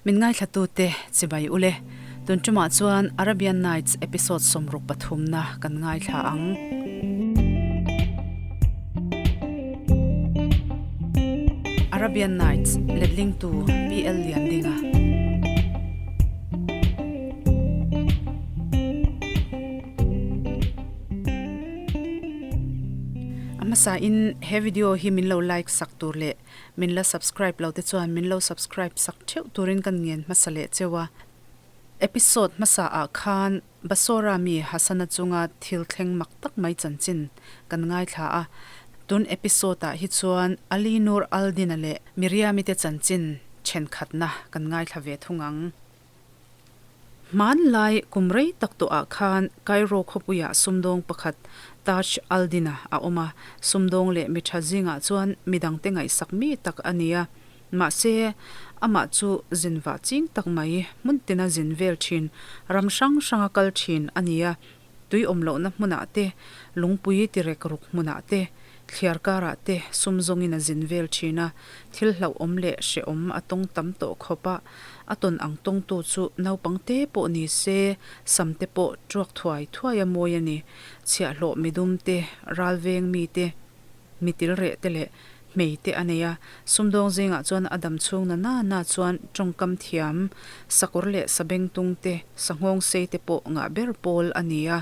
Min ngaithlatute chibai ule. Tun tumah chuan Arabian Nights episode 63 na kan ngaithla ang. Arabian Nights letlingtu PL Liandinga. A hmasa in he video hi min lo like sak tur leh min la subscribe lo te chuan min lo subscribe sak theuh turin kan ngen hmasa leh cheu a. Episode hmasa ah khan Basora mi Hasana chunga thil thleng mak tak mai chanchin kan ngaithla a. Tun episode ah hi chuan Ali Nur Aldina leh Miriami te chanchin thenkhatna kan ngaithla ve thung ang. Hmanlai kum rei tak tawhah khan Cairo khawpuiah sumdawng pakhat Taj al-Din-a a awm a, sumdawng leh mi tha zingah chuan midangte ngaihsak mi tak a ni a. Mahse, amah chu zin vah ching tak mai, hmun tina zin vel thin, ram hrang hranga kal thin a ni a. Tui awm lohna hmunah te, lungpui tirek ruk hmunah te, thliar karah te sum zawngin a zin vel thin a, thil hlauhawm leh hrehawm a tawng tam tawh khawp a, a tawn ang tawngtu chu naupang te pawh ni se, sam te pawh tuak thuai thuai a mawi a ni. Chhiahhlawh midum te, ralveng mi te, mitil reh te leh hmei te a nei a, sumdawng zingah chuan a dam chhung na na na chuan tawngkam thiam, sakawr leh sabengtung te, sanghawng sei te pawh ngah ber pawl a ni a.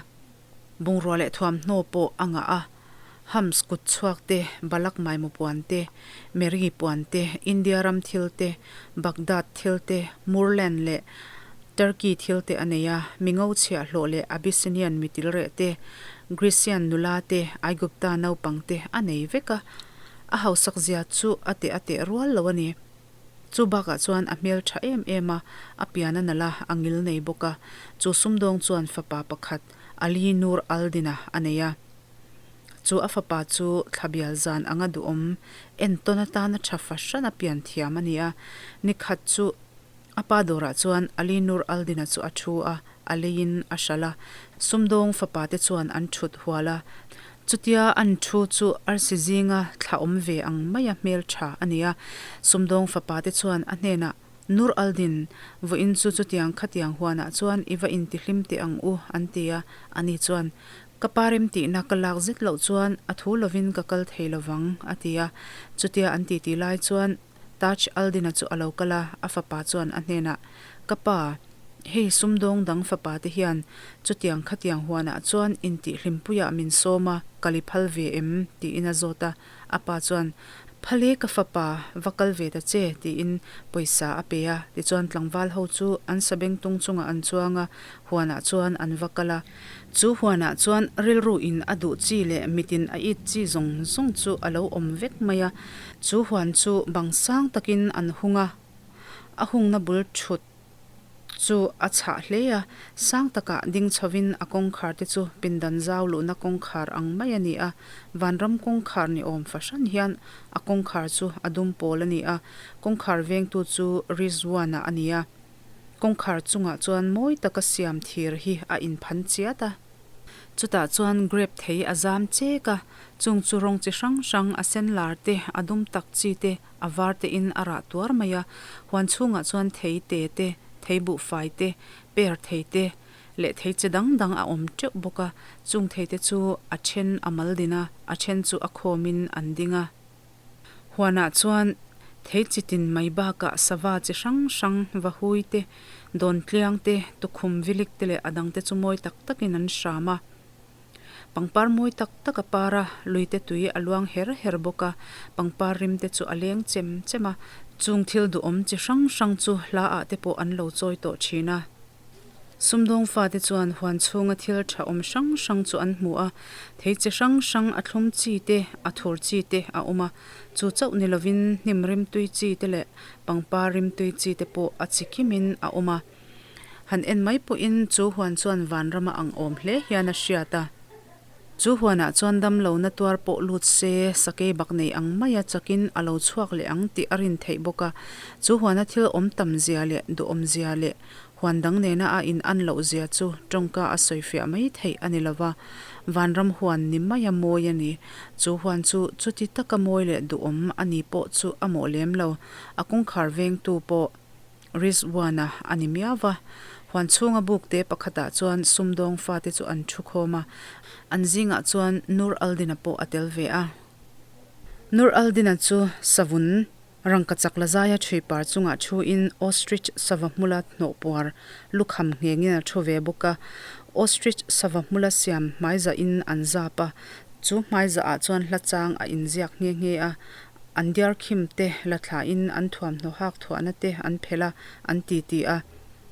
Bungrua leh thuamhnaw pawh a ngah a, Hams kut chhuak te, Balak maimaw puan te, Meri puan te, India ram thil te, Baghdad thil te, Moorland leh Turkey thil te a nei a, Mingo chhiahhlawh leh Abyssinian mitil reh te, Grecian nula te, Aigupta naupang te a nei vek a, a hausak zia chu a teh a teh rual lo a ni. Chu bakah chuan a hmel tha em em a, a pian a nalh a, a ngil nei bawk a. Chu sumdawng chuan fapa pakhat, Ali Nur al-Din-a a nei a. Chu a fapa chu thlabial zan anga duhawm, entawn atana tha fahran a pian thiam a ni a. Nikhat chu A pa dawrah chuan Ali Nur al-Din-a chu a thu a, a leiin a hralh a. Sumdawng fapa te chuan an thut hual a. Chutia an thu chu arsi zinga thla awm ve ang maia hmel tha a ni a. Sumdawng fapa te chuan a hnenah, Nur al-Din, vawiin chu chutiang khatiang huanah chuan i va intihlim teh ang u, an ti a. Ani chuan, Ka pa remtihna ka lak zet loh chuan a thu lovin ka kal thei lovang, a ti a. Chutia an titi lai chuan, Taj al-Din-a chu a lo kal a, a fapa chuan a hnenah, Ka pa, hei sumdawng dang fapa te hian chutiang khatiang huanah chuan intihhlimpuiah min sawm a, kal i phal ve em? tiin a zawt a. A pa chuan, Phal e ka fapa, va kal ve ta che, tiin pawisa a pe a. Tichuan tlangval ho chu an sabengtung chungah an chuang a, huanah chuan an va kal a. Chu huanah chuan rilru in a duh chi leh mitin a it chi zawng zawng chu a lo awm vek mai a. Chu huan chu bang sang takin an hung a, a hungna bul thut chu a chhah hle a. Sang takah ding chhovin a kawngkhar te chu pindan zau luhna kawngkhar ang mai a ni a. Vanram kawngkhar ni awm fahran hian a kawngkhar chu a dum pawl a ni a, kawngkhar vengtu chu Rizwana a ni a. Kawngkhar chungah chuan mawi taka siam thir hi a inphan chiat a. Chutah chuan grape thei a zam chek a, chung chu rawng chi hrang hrang, a sen lar te, a dum tak chi te, a var te in a rah tuar mai a. Huan chhungah chuan thei te te, thei buhfai te, per thei te leh thei chi dang dang a awm teuh bawk a. Chung thei te chu a then a mal din a, a then chu a khawmin an ding a. Huanah chuan thei chi tin mai bakah sava chi hrang hrang, vahui te, dawntliang te, tukhum vilik te leh a dang te chu mawi tak takin an hram a. Pangpar mawi tak tak a par a, luite tui a luang her her bawk a, pangpar rim te chu a leng chem chem a, chung thil duhawm chi hrang hrang chu hla ah te pawh an lo chawi tawh thin a. Sumdawng fate chuan huan chhunga thil tha awm hrang hrang chu an hmu a, thei chi hrang hrang a thlum chi te, a thur chi te a awm a, chu chauh ni lovin hnim rimtui chi te leh pangpar rimtui chi te pawh a chi kimin a awm a. Han en mai pawhin chu huan chuan vanrama ang awm hle hian a hriat a. Chu huanah chuan damlohna tuar pawh lut se, sakei bak nei ang maia chakin a lo chhuak leh ang tih a rin theih bawk a. Chu huana thil awm tam zia leh duhawm zia leh huan dang nena a in an loh zia chu tawngka a sawifiah mai theih a ni lova. Vanram huan ni maia mawi a ni. Chu huan chu chuti taka mawi leh duhawm a ni pawh chu a mawh lem lo. A kawngkhar vengtu pawh. Rizwana a ni miau va. Huan chhunga buk te pakhatah chuan sumdawng fate chu an thu khawm a, an zingah chuan Nur al-Din-a pawh a tel ve a. Nur al-Din-a chu savun rangkachak la zaia ṭhui par chungah thuin ostrich sava hmula hnawh puar lukham nghengin a thu ve bawk a. Ostrich sava hmula siam hmaizahin an zap a, chu hmaizaah chuan hla chang a inziak nghe nghe a. An diarkhim te la thlain an thuamhnaw hak thuahna te an phelh a, an ti ti a.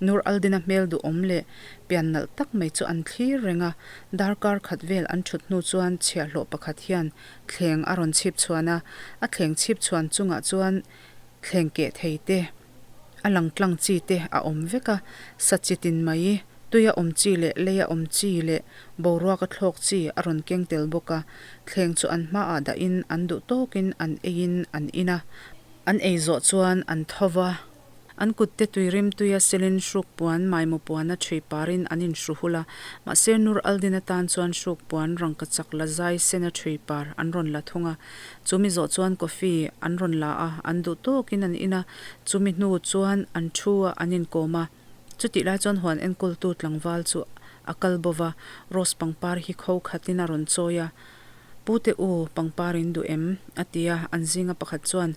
Nur Aldina hmel duhawm leh pian nalh tak mai chu an thlir reng a, darkar khat vel an thut hnu chuan chhiahhlawh pakhat hian thleng a rawn chhip chhuan a, a thleng chhip chhuan chungah chuan thleng keh thei te, a lang tlang chi te a awm vek a, sa chi tin mai, tuia awm chi leh leia awm chi leh boruaka thlawk chi a rawn keng tel bawk a, thleng chu an hmaah dahin an duh tawkin an eiin an in a, an ei zawh chuan an tho va. An kutte tuirim tuia selin hruk puan maimaw puana ṭhui parin an inhru hul a, mahse Nur al-Din atan chuan hruk puan rangkachak la zai sena ṭhui par an rawn la thung a. Chumi zawh chuan coffee an rawn la a, an duh tawkin an in a, chumi hnu chuan an ṭhu a, an inkawm a. Chutih lai chuan huan enkawltu tlangval chu a kal bo va, rose pangpar hi kho khatin a rawn chawi a, Pute u, pangpar in duh em? a ti a, an zinga pakhat chuan,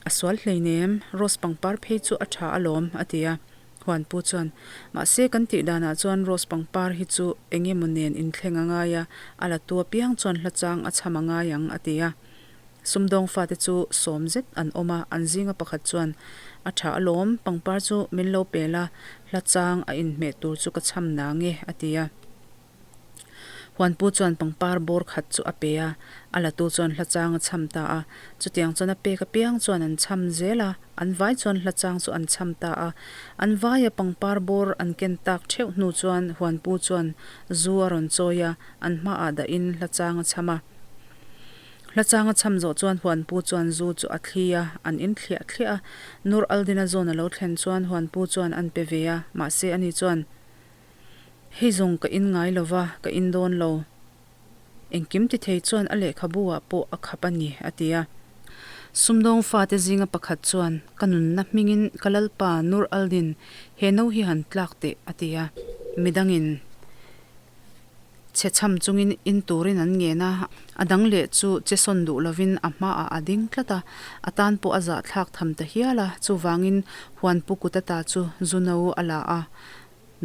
A sual hleinem, rose pangpar phei chu a tha alawm, a ti a. Huanpu chuan, Mahse kan tih danah chuan rose pangpar hi chu eng emaw nen inthleng a ngai a, a la tu apiang chuan hla chang a chham a ngai ang, a ti a. Sumdawng fate chu sawm zet an awm a, an zinga pakhat chuan, A tha alawm, pangpar chu min lo pel a, hla chang a inhmeh tur chu ka chham nang e, a ti a. Huanpu chuan pangpar bawr khat chu a pe a, a latu chuan hla chang a chham ta a. Chutiang chuan a pek apiang chuan an chham zel a, an vai chuan hla chang chu an chham ta a. An vaia pangpar bawr an ken tak theuh hnu chuan Huanpu chuan zu a rawn chawi a, an hmaah dahin hla chang a chham a. Hla chang a chham zawh chuan Huanpu chuan zu chu a thli a, an in thliah thliah a. Nur Aldina zawn a lo thlen chuan Huanpu chuan an pe ve a, mahse ani chuan, Hei zawng ka in ngai lo va, ka in dawn lo. Engkim ti thei chuan a lehkhabu ah pawh a khap a ni, a ti a. Sumdawng fate zinga pakhat chuan, Ka nunna hmingin ka lalpa Nur al-Din, he no hi han tlak teh, a ti a. Midangin chhe chham chungin in turin an ngen a, a dang leh chu che sawn duh lovin a hmaah a ding tlat a, a tan pawh a zahthlak tham ta hial a, chuvangin huanpu kut ata chu zu no a la a.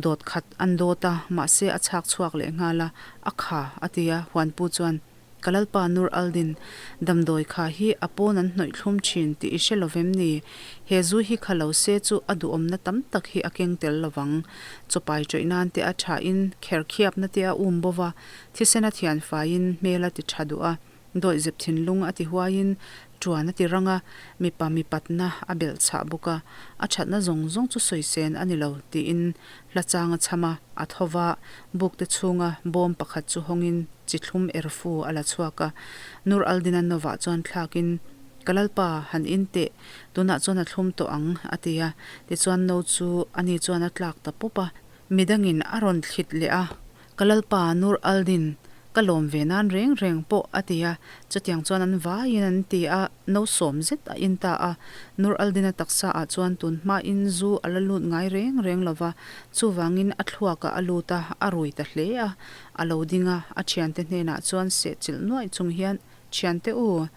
Dawt khat an dawt a, mahse a chhak chhuak leh nghal a, a kha, a ti a, Huanpu chuan, Ka lalpa Nur al-Din, damdawi kha hi a pawn an hnawih thlum thin tih i hre lo vem ni? He zu hi kha lo se chu a duhawmna tam tak hi a keng tel lo vang. Chawpai tawih nan te a thain, kher khiapna te a um bo va, thisen a thian faiin hmel a ti tha duh a. Dawihzep thinlung a ti huaiin ṭuan a ti rang a, mipa mipatna a belh chhah bawk a, a ṭhatna zawng zawng chu sawisên a ni lo tiin hla chang a chham a, a tho va, bukte chhunga bawm pakhat chu hawngin chi thlum erfu a la chhuak a. Nur al-Din-a novah chuan thlakin, Ka lalpa, han in teh, tunah chuan a thlum tawh ang, a ti a. Tichuan no chu ani chuan a tlak ta pawp a, midangin a rawn thlit leh a. Ka lalpa Nur al-Din, ka lawm ve nan reng reng pawh a ti a, chutiang chuan an vaiin an ti a, no sawm zet a in ta a. Nur al-Din-a taksa ah chuan tun hmain zu a la lut ngai reng reng lo va, chuvangin a thluakah a lut a, a rui ta hle a. A lo ding a, a thiante hnenah chuan sehchilh nuaih chung hian, Thiante u,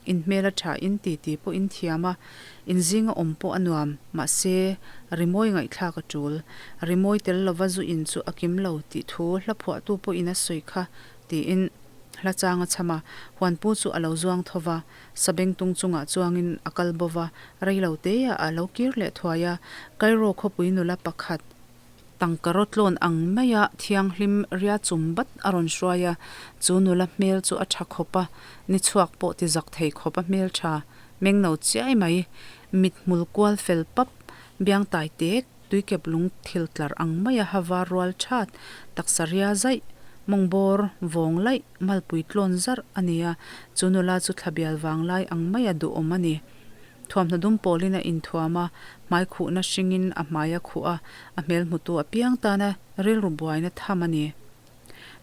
In hmel a tha in ti ti pawh in thiam a, in zinga awm pawh a nuam, mahse rimawi ngaihthlak a tul. Rimawi tel lova zu in chu a kim lo tih thu hla phuahtu pawhin a sawi kha tiin hla chang a chham a, huanpu chu a lo zuang tho va, sabengtung chungah chuangin a kal bo va, rei lo teah a lo kir leh thuai a, Cairo khawpui nula pakhat, Tangka rawtlawn ang maia thianghlim ria chum bat a rawn hruai a, chu nula hmel chu a tha khawp a, ni chhuak pawh ti zak thei khawp a hmel tha, mengno chiai mai, mit hmul kual fel pap, biang tai tek, tuikep lung thil tlar ang maia ha var rual that, taksa ria zaih, mawng bawr vawng laih, malpui tlawn zarh a ni a, chu nula chu thlabial vanglai ang maia duhawm a ni. Thuamhnaw dum pawlin a inthuam a, hmai khuhna hringin a hmai a khuh a, a hmel hmutu apiang tana rilru buaina tham a ni.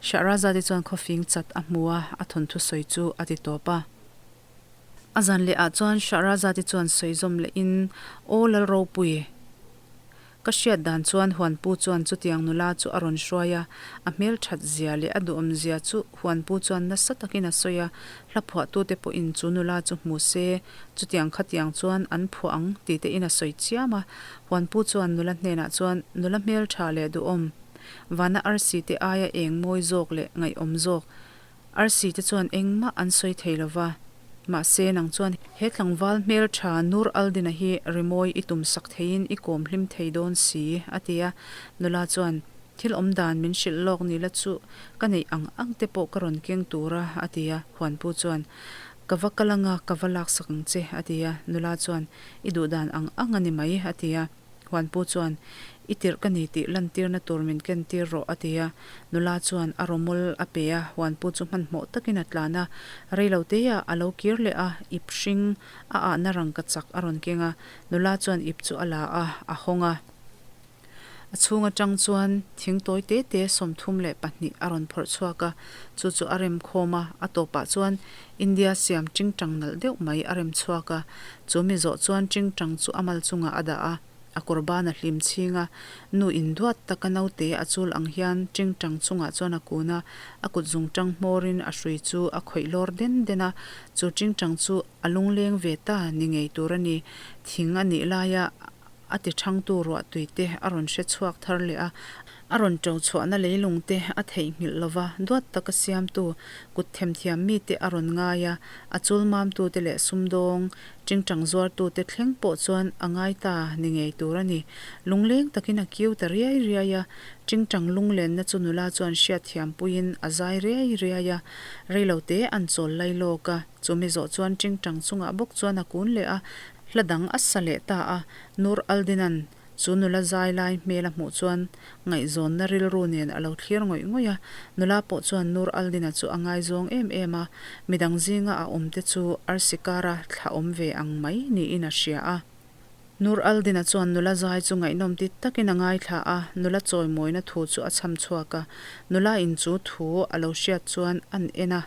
Shahrazad-i chuan khawfing chat a hmu a, a thawnthu sawi chu a ti tawp a. A zan leh ah chuan Shahrazad-i chuan sawi zawm lehin, Aw Lalropui, ka hriat dan chuan Huanpu chuan chutiang nula chu a rawn hruai a, a hmel that zia leh a duhawm zia chu Huanpu chuan nasa takin a sawi a, hla phuahtute pawhin chu nula chu hmu se, chutiang khatiang chuan an phuah ang tih te in a sawi chiam a. Huanpu chuan nula hnenah chuan, Nula hmeltha leh duhawm, vana arsi te aia eng mawi zawk leh ngaihawm zawk, Arsi te chuan engmah an sawi thei lo va, mahse nang chuan he tlangval hmeltha Nur Aldina hi rimawi i tum sak theiin i kawm hlim thei dawn si, a ti a. Nula chuan, Thil awm dan min hrilh lawk ni la chu ka neih ang ang te pawh ka rawn keng tur a, a ti a. Huanpu chuan, Ka va kal anga ka va laksak ang che, a ti a. Nula chuan, I duh dan ang ang a ni mai, a ti a. Huanpu chuan, I tirh ka ni tih lantirna tur min kentir rawh, a ti a. Nula chuan a rawmawl a pe a, Huanpu chu hmanhmawh takin a tlan a. Reilo teia a lo kir leh a, ip hring a ahna rangkachak a rawn keng a. Nula chuan ip chu a la a, a hawng a. A chhung atang chuan thing tawi te te 32 a rawn phawrh chhuak a, chu chu a rem khawm a, a tawpah chuan India siam tingtang nalh deuh mai a rem chhuak a, chu mi zawh chuan tingtang chu a mal chungah a dah a, a kawr ban a hlim chhing a, nu in duat taka naute a chul ang hian tingtang chungah chuan a kun a, a kut zungtang hmawrin a hrui chu a khawih lawr den den a, chu tingtang chu a lungleng ve ta ni ngei tur a ni, thing a nih laia a ti thangtu ruahtui te a rawn hre chhuak thar leh a, a rawn to chhuahna leilung te a theihnghilh lova duat taka siamtu kut themthiam mite a rawn ngai a, a chul mamtute leh sumdawng tingtang zuartute thleng pawh chuan a ngai ta ni ngei tur a ni. Lungleng takin a kiu ta riai riai a, tingtang lunglenna chu nula chuan hriatthiam puiin a zai riai riai a, reilote an chawl lai lawk a, chumi zawh chuan tingtang chungah bawk chuan a kun leh a, Hla dang a sa leh ta a, Nur Aldina'n chu nula zai lai hmel a hmuh chuan ngaihzawnna rilru nen a lo thlir ngawih ngawih a. Nula pawh chuan Nur Aldina chu a ngaizawng em em a, midang zinga a awmte chu arsi kara thla awm ve ang mai niin a hria a. Nur Aldina chuan nula zai chu ngaihnawm ti takin a ngaithla a, nula chawimawina thu chu a chham chhuak a. Nula in chu thu a lo hriat chuan an en a,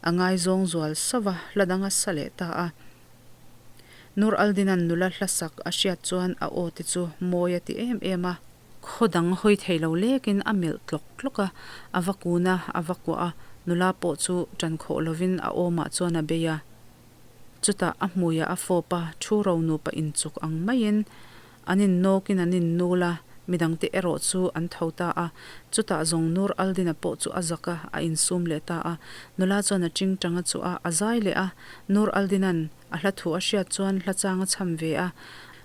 a ngaizawng zual sauh a, hla dang a sa leh ta a. Nur Aldina'n nula hla sak a hriat chuan a aw te chu mawi a ti em em a. Khaw dang hawi thei lo lekin a melh tlawk tlawk a, a va kun a, a va kuah a, nula pawh chu ṭan khawh lovin a awmah chuan a bei a. Chutah a hmuiah a fawp a, thu ro nupa inchuk ang maiin An innawkin an innul a, midangte erawh chu an tho ta a. Chutah zawng Nur Aldina pawh chu a zak a, a insum leh ta a. Nula chuan a tingtang a chuh a, a zai leh a. Nur Aldina'n a hla thu a hriat chuan hla chang a chham ve a.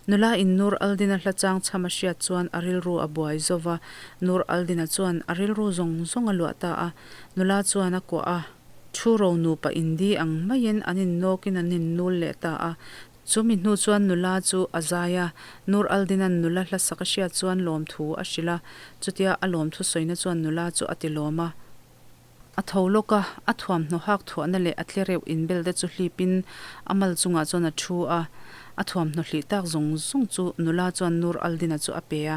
Nula in Nur Aldina hla chang chham a hriat chuan a rilru a buai zo va. Nur Aldina chuan a rilru zawng zawng a luah ta a. Nula chuan a kuah a. Thu ro nupa indi ang maiin an innawkin an innul leh ta a. Chumi hnu chuan nula chu a zai a, Nur Aldina'n nula hla sak a hriat chuan lawmthu a hrilh a, chutia a lawmthu sawina chuan nula chu a ti lawm a. A tho lawk a, a thuamhnaw hak thuahna leh a tlereuh inbel te chu hlipin a mal chungah chuan a thu a, a thuamhnaw hlih tak zawng zawng chu nula chuan Nur Aldina chu a pe a.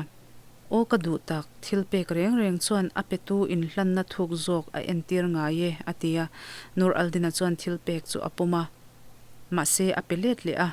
Aw ka duh tak, thil pek reng reng chuan a petu inhlanna thuk zawk a entir ngai e, a ti a, Nur Aldina chuan thil pek chu a pawm a. Mahse, a pe let leh a.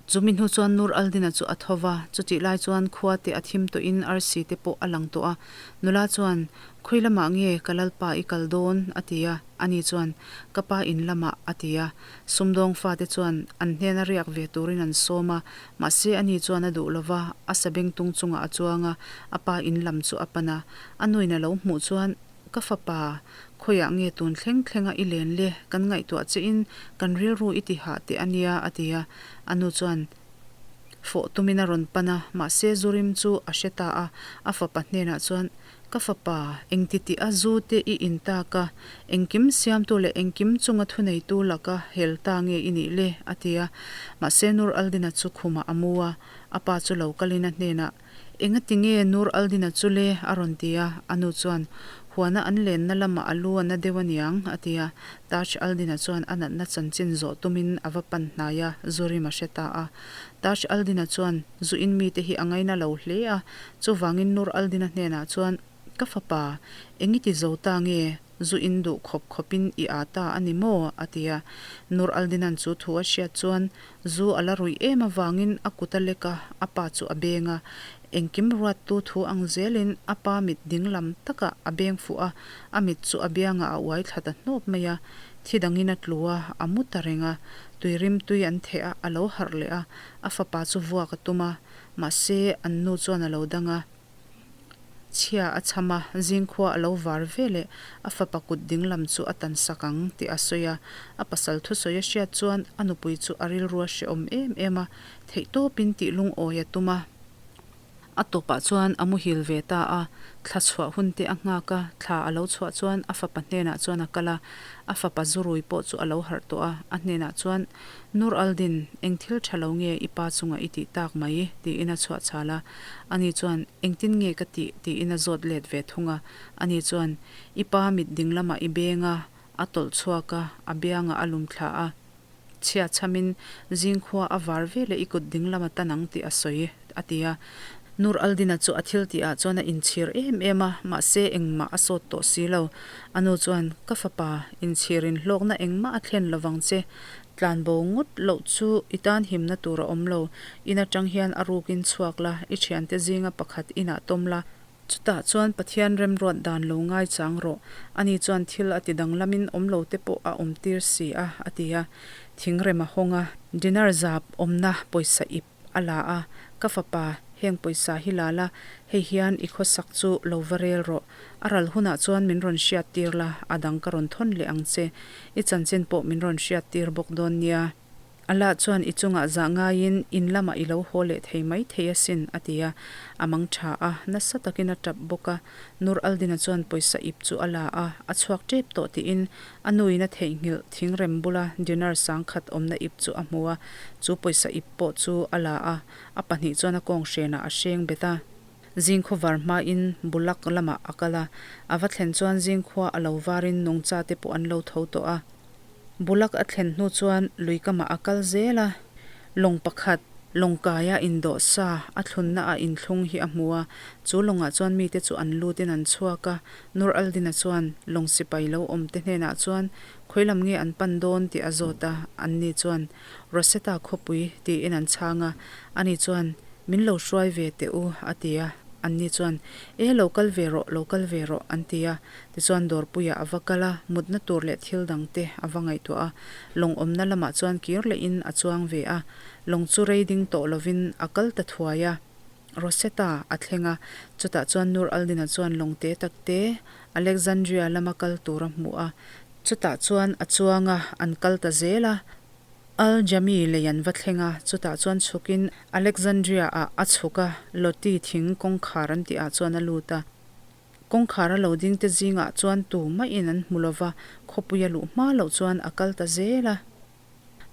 Chumi hnu chuan Nur Aldina chu a tho va, chutih lai chuan khua te a thim tawhin arsi te pawh a lang tawh a. Nula chuan, Khawi lamah nge ka lalpa i kal dawn? a ti a. Ani chuan, Ka pa in lamah, a ti a. Sumdawng fate chuan an hnena riak ve turin an sawm a, mahse ani chuan a duh lo va, a sabengtung chungah a chuang a, a pa in lam chu a pan a. A nuin a lo hmuh chuan, Ka fapa, khawiah nge tun thleng thlenga i len le, kan ngaihtuah che in kan rilru i ti hah teh a nia, a ti a. A nu chuan fawh tumin a rawn pan a, mahse Zurim chu a hre ta a, a fapa hnenah chuan, Ka fapa, engti tih a zu te i in tak a, engkim siamtu leh engkim chunga thuneitu laka hel ta nge i nih le? a ti a. Mahse Nur Aldina chu khumah a mu a, a pa chu lo kalin a hnenah, Engati nge Nur Aldina chu le? a rawn ti a, a nu chuan, Huana an lenna lamah a lu a na deuh aniang, a ti a. Taj Aldina chuan a natna chanchin zawh tumin a va pan hnai a, zu rim a hre ta a. Taj Aldina chuan zu in mite hi a ngaina lo hle a, chuvangin Nur Aldina hnenah chuan, Ka fapa, engiti zo ta nge? Zu in duh khawp khawpin i â ta a ni maw? a ti a. Nur al-Din-a'n chu thu a hriat chuan zu a la ruih em avangin a kut a lek a, a pa chu a beng a. Engkim ruattu thu ang zelin a pa mit dinglam takah a beng fuh a, a mit chu a biangah a uai thla ta hnawp mai a. Thi dangin a tlu a, a mu ta reng a. Tuirim tui an theh a, a lo harh leh a, a fapa chu vuak a tum a, mahse an nu chuan a lo dang a. Chhia a chham a, zingkhua a lo var ve leh a fapa kut dinglam chu a tan sak ang tih a sawi a. A pasal thusawi a hriat chuan a nupui chu a rilru a hrehawm em em a, theihtawpin tih lungawi a tum a. A tawpah chuan a muhil ve ta a, thla chhuah hun te a nghak a, thla a lo chhuah chuan a fapa hnenah chuan a kal a, a fapa zurui pawh chu a lo harh tawh a, a hnenah chuan, Nur Aldin, eng thil tha lo nge i pa chungah i tih tak mai? tiin a chhuah chhal a. Ani chuan, Engtin nge ka tih? tiin a zawt let ve thung a. Ani chuan, I pa mit ding lamah i beng a, a tawlh chhuak a, a biangah a lum thla a. Chhia chhamin zingkhua a var veleh i kut ding lam a tan ang tih a sawi, a ti a. Nur Aldina chu a thil tihah chuan a inchhir em em a, mahse engmah a sawt tawh si lo. A nu chuan, Ka fapa, inchhirin hlawkna engmah a thlen lovang che. Tlanbo ngawt loh chu i tan himna tur a awm lo. In atang hian a rukin chhuak la, i thiante zinga pakhat inah tawm la. Chutah chuan Pathian remruat dan lo ngaichang rawh. Ani chuan thil a ti danglamin awm lo te pawh a awm tir si a, a ti a. Thingrem a hawng a. Dinar zap awmna pawisa ip a la a, Ka fapa, heng pawisa hi la la, hei hian i khawsak chu lo va rel rawh. A ral hunah chuan min rawn hriat tir la, a dang ka rawn thawn leh ang che. I chanchin pawh min rawn hriat tir bawk dawn nia. Allah chuan i chungah zah ngaiin in lamah i lo haw leh thei mai thei asin, a ti a. A mang tha a, nasa takin a tap bawk a. Nur Aldina chuan pawisa ip chu a la a, a chhuak tep tawh tiin a nuin a theihnghilh thingrem bula dinar sangkhat awmna ip chu a hmu a. Chu pawisa ip pawh chu a la a, a pahnih chuan a kawng hrenah a hreng bet a. Zingkhaw var hmain Bulak lamah a kal a, a va thlen chuan zingkhua a lo varin nungcha te pawh an lo tho tawh a. Bulak a thlen hnu chuan lui kamah a kal zel a, lawng pakhat, lawng kaia indawh sa a thlunna ah inthlung hi a hmu a, chu lawngah chuan mite chu an lutin an chhuak a, Nur Aldina chuan lawng sipai lo awm te hnenah chuan khawi lam nge an pan dawn tih a zawt a, anni chuan Rosetta khawpui tiin an chhang a, ani chuan Min lo hruai ve teh u a ti a, anni chuan E lo kal ve rawh, lo kal ve rawh an ti a. Tichuan dawrpuiah a va kal a, mutna tur leh thil dang te a va ngaihtuah a. Lawng awmna lamah chuan kir lehin a chuang ve a. Lawng chu rei ding tawh lovin a kal ta thuai a. Rosetta a thleng a, chutah chuan Nur al-Din-a chuan lawng te tak te Alexandria lama kal tur a hmu a. Chutah chuan a chuang a, an kal ta zel a. Al-Jami lei an va thleng a, chutah chuan chhukin Alexandria-ah a chhuk a, Loti thing kawngkhar an tihah chuan a lut a. Kawngkhar a lo ding te zingah chuan tu maiin an hmu lova, khawpui a luh hma loh chuan a kal ta zel a.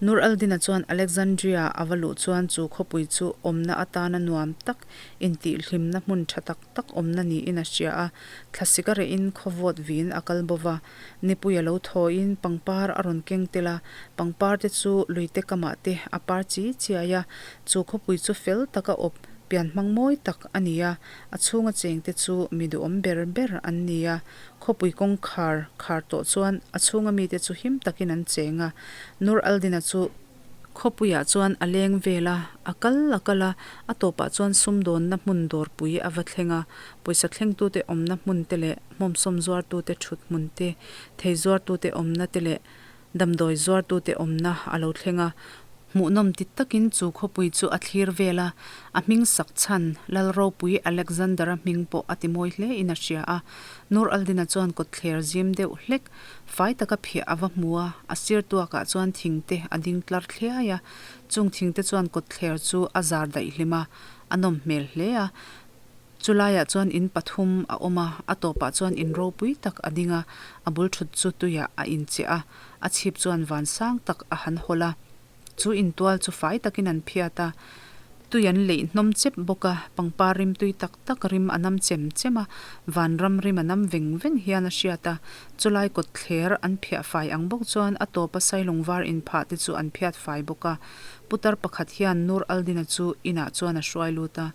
Nur al-Din-a chuan Alexandria a va luh chuan chu khawpui chu awmna atana nuam tak, intihhlimna hmun tha tak tak awmna niin a hria a. Thlasik a rehin khawvawt vin a kal bo va, nipui a lo thawiin pangpar a rawn keng tel a, pangpar te chu luite kamah te a par chi chiai a, chu khawpui chu fel taka awp pianhmang mawi tak a ni a. A chhunga chengte chu mi duhawm ber ber an ni a, khawpui kawngkhar khar tawh chuan a chhunga mite chu him takin an cheng a. Nur al-Din-a chu khawpuiah chuan a leng vel a, a kal a kal a, a tawpah chuan sumdawnna hmun dawrpui a va thleng a, pawisa thlengtute awmna hmun te leh hmawmsawm zuartute thut hmun te, thei zuartute awmna te leh Damdawi zuartute awmna a lo thleng a, hmuhnawm ti takin chu khawpui chu a thlir vel a, a hming sak chhan Lal ropui Alexander-a hming pawh a ti mawi hle in a hria a. Nur al-Din-a chuan kawtthler zim deuh hlek, fai taka phiah a va hmu a, a sir tuakah chuan thing te a ding tlar thliai a, chung thing te chuan kawtthler chu a zar daih hlim a, a nawm hmel hle a. Chu laiah chuan in pathum a awm a, a tawpah chuan in ropui tak a ding a, a bul thut chu tuiah a incheh a, a chhip chuan van sang tak a han hawlh a. Chu intual chu fai takin an phiat a, tui an leih hnawm chep bawk a, pangpar rim tui tak tak rim a nam chem chem a, vanram rim a nam veng veng hian a hriat a. Chulai kawt thler an phiah fai ang bawk chuan a tawpa sailung var inphah te chu an phiat fai bawk a. Putar pakhat hian Nur al-Din-a chu inah chuan a hruai lut a,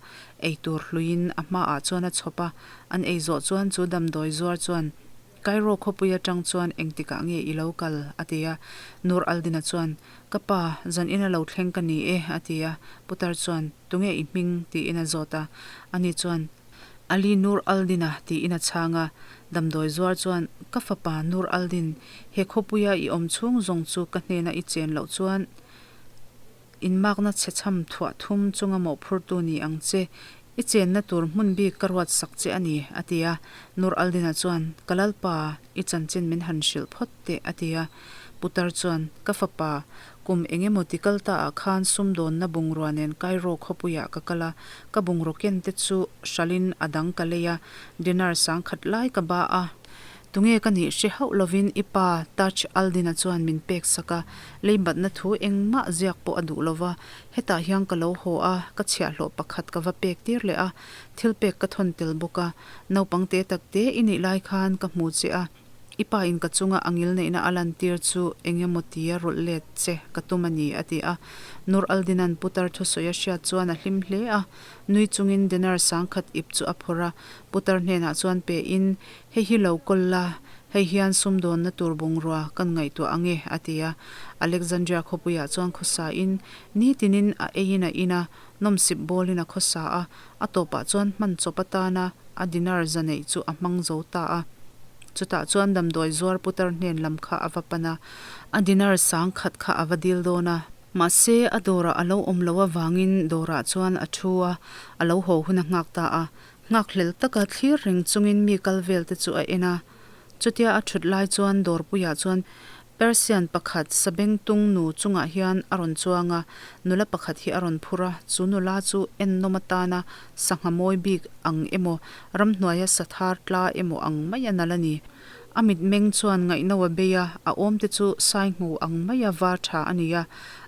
Eitur hluiin a hmaah chuan a chhawp a, an ei zawh chuan chu damdawi zuar chuan Cairo khawpui atang chuan engtikah nge i lo kal? a ti a. Nur al-Din-a chuan, Ka pa, zan ina lo thleng ka ni e, a ti a. Putar chuan, Tunge i hming? tiin a zawt a. Ani chuan, Ali Nur al-Din-a tiin a chhang a. Damdawi zuar chuan, Ka fapa Nur al-Din, he khawpuia i awm chhung zawng chu ka hnena i chen loh chuan inmakna chhechham thuah thum chunga mawhphurtu ni ang che, i chenna tur hmun bik ka ruat sak che a ni, a ti a. Nur al-Din-a chuan, Ka lalpa, i chanchin min han hrilh phawt teh, a ti a. Putar chuan, Ka fapa, kum eng emaw ti kal ta ah khan sumdawnna bungrua nen Cairo khawpuiah ka kal a, ka bungraw ken te chu hralhin a dang ka lei a, dinar sangkhat lai ka ba a. Tunge ka nih hre hauh lovin i pa Taj al-Din-a chuan min pek sak a, leibatna thu engmah ziak pawh a duh lova, hetah hian ka lo haw a, ka chhiahhlawh pakhat ka va pek tir leh a, thil pek ka thawn tel bawk a, naupang te tak te i nih lai khan ka hmu che a, i pa in ka chunga a ngil neihna a lantir chu eng emaw tia rawlh let che ka tum a ni, a ti a. Nur al-Din-a'n putar thusawi a hriat chuan a hlim hle a, nui chungin dinar sangkhat ip chu a phawrh a, putar hnenah chuan pe in, Hei hi lo kawl la, hei hian sumdawnna tur bungrua kan ngaihtuah ang e, a ti a. Alexandria khawpuiah chuan khawsain nitinin a eiin a in a, nawmsip bawlin a khawsa a, a tawpah chuan hman chawp atana a dinar za neih chu a hmang zo ta a. Chutah chuan damdawi zuar putar hnen lam kha a va pan a, a dinar sang khat kha a va dil dawn a. Mahse, a dawrah a lo awm loh avangin dawrah chuan a thu a, a lo haw hun a nghak ta a. Nghakhlel taka thlir reng chungin mi kal vel te chu a en a. Chutia a thut lai chuan dawrpuiah chuan Persian pakhat sabengtung nu chungah hian a rawn chuang a, nula pakhat hi a rawn phur a, chu nula chu ennawm atana sangha mawi bik ang emaw, ramhnuaia sathar tla emaw ang mai a nalh a ni. A mitmeng chuan ngaihno a bei a, a awmte chu sainghu ang maia var tha a ni a,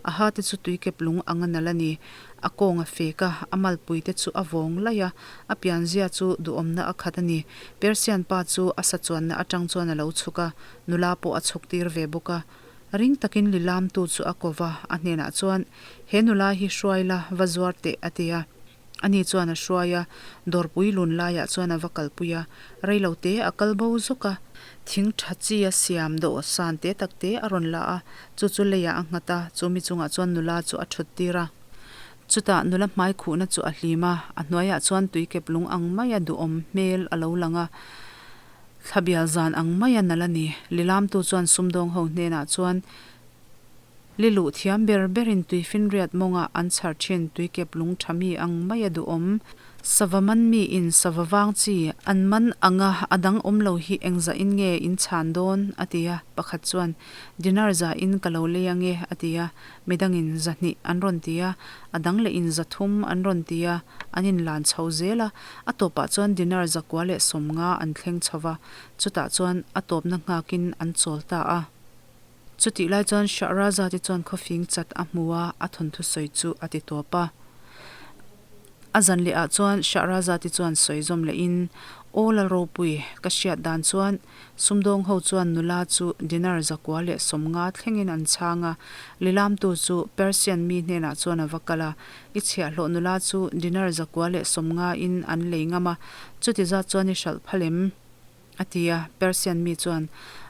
a ha te chu tuikep lung ang a nalh a ni. A kawng a fek a, a malpui te chu a vawng laih a, a pianzia chu duhawmna a khat a ni. Persian pa chu a sa chuanna atang chuan a lo chhuk a, nula pawh a chhuk tir ve bawk a. Ring takin lilamtu chu a ko va, a hnenah chuan, He nula hi hruai la, va zuar teh, a ti a. Ani chuan a hruai a, dawrpui lun laiah chuan a va kalpui a, reilo te a kal bo zawk a. Thing tha chi a siam dawhsan te tak te a rawn la a, chu chu leiah a nghat a, chu mi chungah chuan nula chu a thut tir a. Chutah nula hmai khuhna chu a hlim a, a hnuaiah chuan tuikep lung ang maia duhawm hmel a lo lang a, thlabial zan ang maia nalh a ni. Lilamtu chuan sumdawng ho hnenah chuan Li luh thiam ber berin tuifinriat mawngah an chhar thin tuikep lung tha mi ang maia duhawm. Sava man mi in sava vang chi an man anga a dang awm lo hi engzah in nge in chhan dawn? a ti a, pakhat chuan dinar za in ka lo lei ange a ti a, midangin zahnih an rawn ti a, a dang leh in zathum an rawn ti a, an in lan chho zel a, a tawpah chuan dinar zakua leh sawmnga an thleng chho va, chutah chuan a tawpna nghakin an chawl ta a. Chutih lai chuan Shahrazad-i chuan khawfing chat a hmu a, a thawnthu sawi chu a ti tawp a. A zan leh ah chuan Shahrazad-i chuan sawi zawm leh in, Aw Lalropui, ka hriat dan chuan sumdawng ho chuan nula chu dinar zakua leh sawmnga thlengin an chhang a, lilamtu chu Persian mi hnenah chuan a va kal a, i chhiahhlawh nula chu dinar zakua leh sawmnga in an lei ngam a, chuti zat chuan i hralh phal em? A ti a, Persian mi chuan,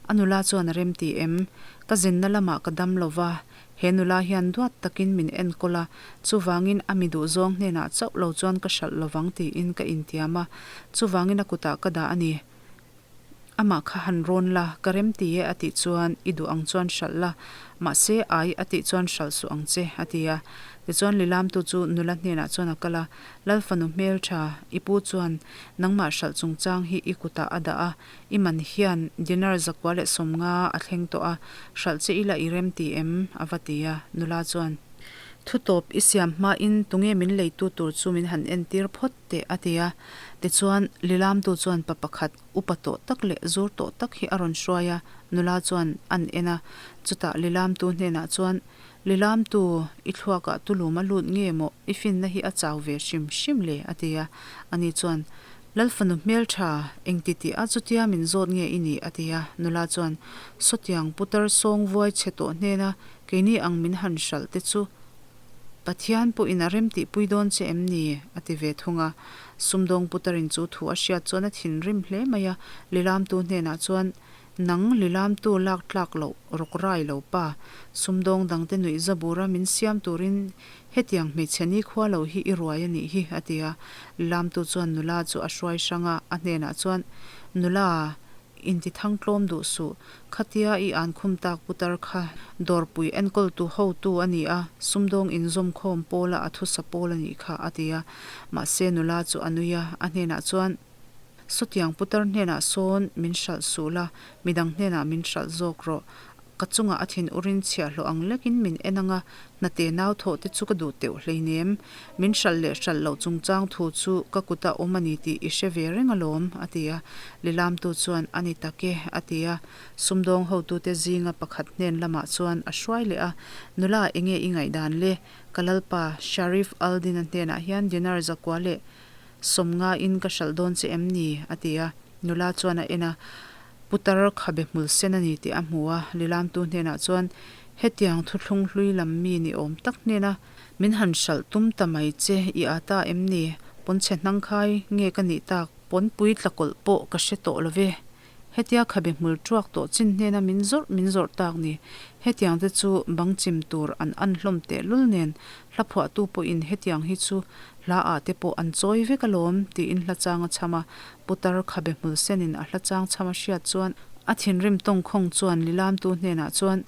A nula chuan a rem ti em? Ka zinna lamah ka dam lo va, he nula hian duat takin min enkawl a, chuvangin a mi duhzawng hnenah chauh lo chuan ka hralh lovang tiin ka intiam a, chuvangin a kutah ka dah a ni. Amah kha han rawn la, ka rem ti e a tih chuan i duh ang chuan hralh la, mahse ai a tih chuan hralh suh ang che, a ti a. Tichuan lilamtu chu nula hnenah chuan a kal a, Lal fanu hmeltha, i pu chuan nangmah hralh chungchang hi i kutah a dah a, i man hian dinar zakua leh sawmnga a thleng tawh a, hralh che ila i rem ti em? a va ti a, nula chuan, Thu tawp i siam hmain tunge min leitu tur chu min han entir phawt teh a ti a, tichuan lilamtu chuan pa pakhat upa tawh tak leh zur tawh tak hi a rawn hruai a, nula chuan an en a, chutah lilamtu hnenah chuan, Lilamtu, i thluakah tulum a lut nge maw? I finna hi a chau ve hrim hrim le, a ti a. Ani chuan, Lal fanu hmeltha, engti tih a chutia min zawt nge i nih? a ti a. Nula chuan, Sawtiang putar sawng vuai chhe tawh hnena keini ang min han hralh te chu. Pathian pawhin a remtihpui dawn che em ni? a ti ve thung a. Sumdawng putarin chu thu a hriat chuan a thinrim hle mai a, Lilamtu hnenah chuan, Nang Lilamtu lak tlak loh rawk rai lo pa, sumdawng dangte nuih zabura min siam turin hetiang hmeichhe nikhua lo hi i ruai a nih hi, a ti a. Lilamtu chuan nula chu a hruai hrang a, a hnenah chuan, Nula, Inti thangtlawm duh suh. Khatia i an khum tak putar kha dawrpui enkawltu hotu a ni a, sumdawng inzawmkhawm pawla a thusa pawl a nih kha, a ti a. Mahse nula chu a nui a, a hnenah chuan, Sawtiang putar hnenah sawn min hralh suh la, midang hnenah min hralh zawk rawh. Ka chungah a thin urin chhiahhlawh ang lekin min en ang a, hnate nau thawh te chu ka duh teuh hleinem. Min hralh leh hralh loh chungchang thu chu ka kuta awm a ni tih i hre ve reng alawm, a ti a. Lilamtu chuan, A ni tak e, a ti a. Sumdawng hotute zinga pakhat hnen lamah chuan a hruai leh a, Nula, enge i ngaihdan le? Ka lalpa, Sharif Aldin-a hnenah hian dinar zakua leh sawmngain ka hralh dawn che em ni? a ti a. Nula chuan a en a. Putar khabe hmul sen a ni tih a hmu a, Lilamtu hnenah chuan, Hetiang thuthlung hlui lam mi ni awm tak hnena min han hralh tum ta mai che i â ta em ni? Pawnchhe hnangkhai nge ka nih tak? Pawnpui tlakawlh pawh ka hre tawh lo ve. Hetia khabe hmul ṭuak tawh chin hnena min zawrh min zawrh tak ni. Hetiang te chu bang chim tur an an hlawm tehlul nen hla phuahtu pawhin hetiang hi chu hla ah te pawh an chawi vek alawm tiin hla chang a chham a. Putar khabe hmul senin a hla chang chham a hriat chuan a thinrim tawngkhawng chuan Lilamtu hnenah chuan,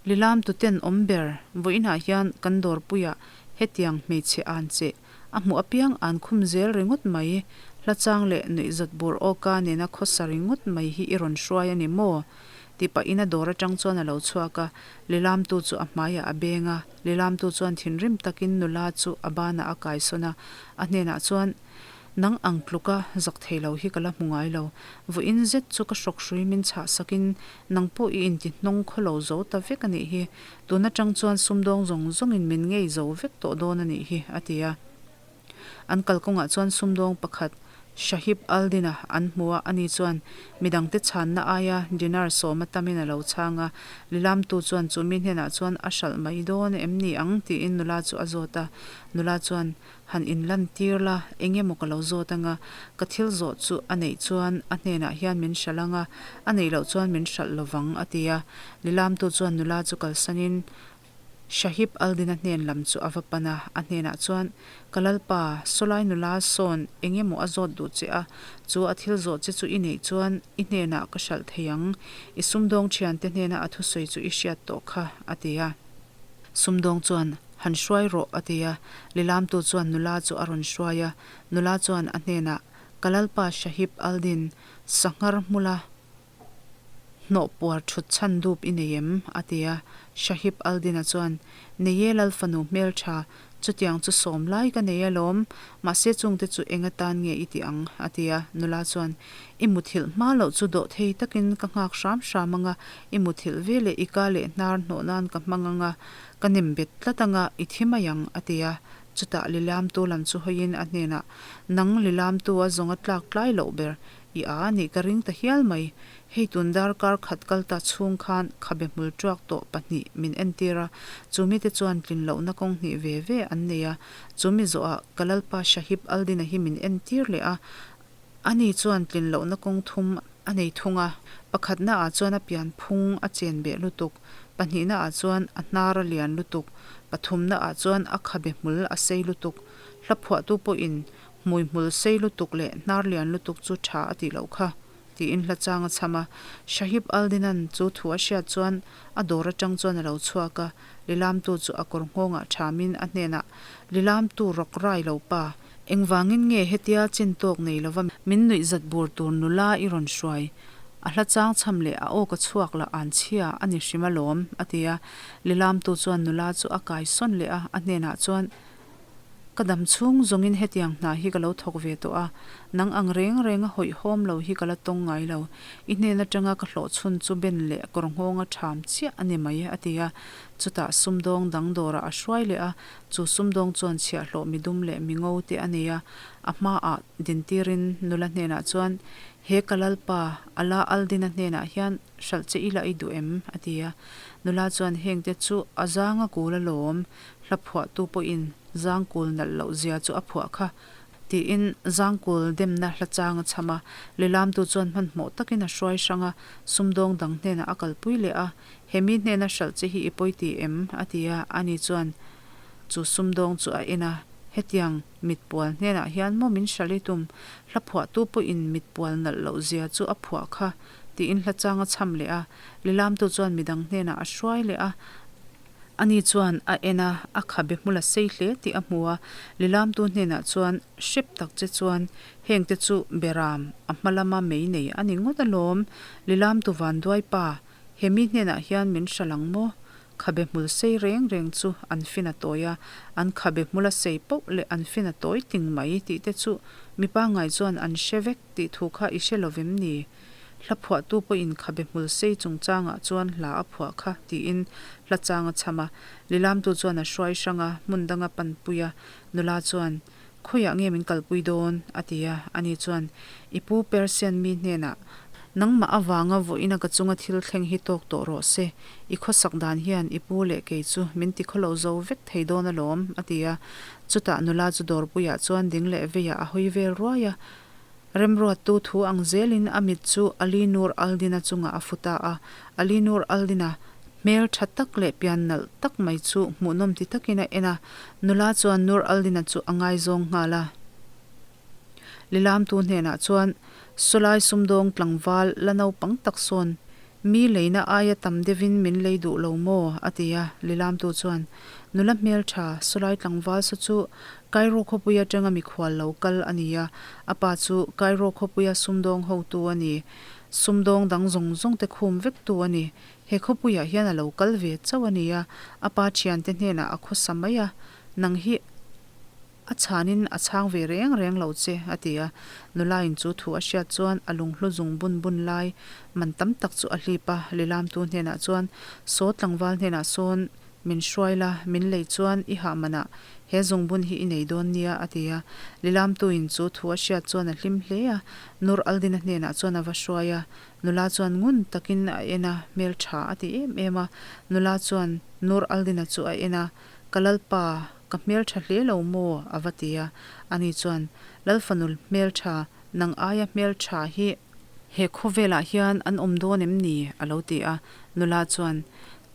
Lilamtu ten awm ber, vawiinah hian kan dawrpuiah hetiang hmeichhe an che a hmuh apiang an khum zel ringawt mai, hla chang leh nuihzat bur awka nena khawsa ringawt mai hi i rawn hruai a ni maw? Tih pahin a dawr atang chuan a lo chhuak a, Lilamtu chu a hmaiah a beng a, Lilamtu chuan thinrim takin nula chu a banah a kaisawn a, a hnenah chuan, Nang ang tluka zak thei lo hi ka la hmu ngai lo. Vawiin zet chu ka hrawk hrui min chhah sakin nang pawh i inti hnawng khaw lo zo ta vek a nih hi. Tun atang chuan sumdawng zawng zawngin min ngei zo vek tawh dawn a nih hi, a ti a. An kalkawngah chuan sumdawng pakhat Shahib Aldin-a an hmu a, ani chuan midangte chhanna aia dinar sawma tamin a lo chhang a. Lilamtu chuan chu mi hnenah chuan a hralh mai dawn em ni ang tiin nula chu a zawt a. Nula chuan Han inlan tir la, eng emaw ka lo zawt anga, ka thil zawh chu a neih chuan a hnenah hian min hralh anga, a neih loh chuan min hralh lovang, a ti a. Lilamtu chuan nula chu kalsanin Shahib Aldin-a hnen lam chu a va pan a, a hnenah chuan, Ka lalpa, sawlai nula sawn eng emaw a zawt duh che a, chu a thil zawh che chu i neih chuan i hnenah ka hralh thei ang, i sumdawng thiante hnena a thusawi chu i hriat tawh kha, a ti a. Sumdawng chuan, Han hruai rawh, a ti a. Lilamtu chuan nula chu a rawn hruai a. Nula chuan a hnenah, Ka lalpa Shahib Aldin, sanghar hmula hnawh puar thut chhan dup i nei em? a ti a. Shahib Aldin-a chuan, Nei e lal fanu hmeltha, chutiang chu sawm lai ka nei alawm, mahse chungte chu eng atan nge i tih ang? a ti a. Nula chuan, I muthilh hma loh chu dawh thei takin ka nghak hram hram ang a, i muthilh veleh i ka leh hnar hnawh nan ka hmang ang a, Ka nem bet tlat anga i thi mai ang, a ti a. Chutah Lilamtu lam chu hawiin a hnenah, Nang Lilamtu a zawnga tlak tlai loh ber, i a anih ka ring ta hial mai. Hei tun darkar khat kal ta chhung khan khabe hmul tuak tawh pahnih min entir a, chu mite chuan tlin lohna kawng hnih ve ve an nei a. Chu mi zawhah ka lalpa Shahib Aldin-a hi min entir leh a, Ani chuan tlin lohna kawng thum a nei thung a, pakhatnaah chuan a pian phung a chen beh lutuk, pahnihnaah chuan a hnar a lian lutuk, pathumnaah chuan a khabe hmul a sei lutuk. Hla phuahtu pawhin hmui hmul sei lutuk leh hnar lian lutuk chu tha a tih loh kha, tiin hla chang a chham a. Shahib Aldinan chu thu a hriat chuan a dawr atang chuan a lo chhuak a, Lilamtu chu a kawr nghawngah thamin a hnenah, Lilamtu rawk rai lo pa, Engvangin nge hetia chin tawk nei lova min nuih zat bur tur nula i rawn hruai? A hla chang chham leh a aw ka chhuak lah an chhia a ni hrim alawm, a ti a. Lilamtu chuan nula chu a kai sawn leh a, a hnenah chuan, Ka dam chhung zawngin hetiang hna hi ka lo thawk ve tawh a, nang ang reng renga hawihhawm lo hi ka la tawng ngai lo. I hnen atanga ka hlawh chhun chu ben leh kawr nghawnga ṭham chiah a ni mai, a ti a. Chutah sumdawng dang dawrah a hruai leh a, Chu sumdawng chuan chhiahhlawh midum leh mingo te a nei a, a hmaah dintirin nula hnenah chuan, He ka lalpa, Ala Aldina hnenah hian hralh che ila i duh em? a ti a. Nula chuan, Hengte chu a zanga kul alawm. Hla phuahtu pawhin zangkul nalh loh zia chu a phuah kha, tiin zangkul demna hla chang a chham a. Lilamtu chuan hmanhmawh takin a hruai hrang a, sumdawng dang hnenah a kalpui leh a. He mi hnena hralh che hi i pawi ti em? a ti a, ani chuan chu sumdawng chu a en a, Hetiang mitpual hnenah hian maw min hralh i tum? Hla phuahtu pawhin mitpual nalh loh zia chu a phuah kha, tiin hla chang a chham leh a. Lilamtu chuan midang hnenah a hruai leh a. Ani chuan a en a, a khabe hmul a sei hle tih a hmu a. Lilamtu hnenah chuan hrep tak che chuan hengte chu beram a hma lama mei nei a ni ngawt alawm. Lilamtu vanduai pa, he mi hnenah hian min hral ang maw? Khabe hmul sei reng reng chu an fin a tawi a, an khabe hmul a sei poh leh an fin a tawi ting mai tih te chu mi pangngai chuan an hre vek tih thu kha i hre lovem ni? Hla phuahtu pawhin khabe hmul sei chungchangah chuan hla a phuah kha tiin hla chang a chham a. Lilamtu chuan a hruai hrang a, hmun danga panpui a. Nula chuan, Khawiah nge min kalpui dawn? a ti a. Ani chuan, I pu Persian mi hnenah, Nangmah avanga vawiina ka chunga thil thleng hi tawk tawh rawh se. I khawsak dan hian i pu leh kei chu min ti khawlo zo vek thei dawn alawm, a ti a. Chutah nula chu dawrpuiah chuan ding leh veiah a hawi vel ruai a. Remruattu thu ang zelin a mit chu Ali Nur Aldina chungah a fu ta a. Ali Nur Aldina hmel tha tak leh pian nalh tak mai chu hmuhnawm ti takin a en a. Nula chuan Nur Aldina chu a ngaizawng nghal a. Lilamtu hnenah chuan Sawlai sumdawng tlangval la naupang tak sawn Mi leina aia tam deuhin min lei duh lo maw? a ti a. Lilamtu chuan Nula hmeltha Sawlai tlangval saw chu Cairo khawpui atanga mikhual lo kal a ni a, a pa chu Cairo khawpuia sumdawng hotu a ni. Sumdawng dang zawng zawng te khum vek tu a ni. He khawpuiah hian a lo kal ve chauh a ni a, a pa thiante hnenah a khawsa mai a, nang hi a chhanin a chhang ve reng reng lo che, a ti a. Nulain chu thu a hriat chuan a lunghlu zung bun bun lai man tam tak chu a hlip a, Lilamtu hnenah chuan, Saw tlangval hnenah sawn Min hruai la, min lei chuan i hah manah he zungbun hi i nei dawn nia, a ti a. Lilamtuin chu thu a hriat chuan a hlim hle a, Nur Aldina hnenah chuan a va hruai a. Nula chuan ngun takin a en a, hmel tha a ti em em a. Nula chuan Nur Aldina chu a en a, Ka lalpa, ka hmel tha hle lo maw? a va ti a. Ani chuan, Lalfanu hmel tha, nang aia hmel tha hi he khawvelah hian an awm dawn em ni? a lo ti a. Nula chuan,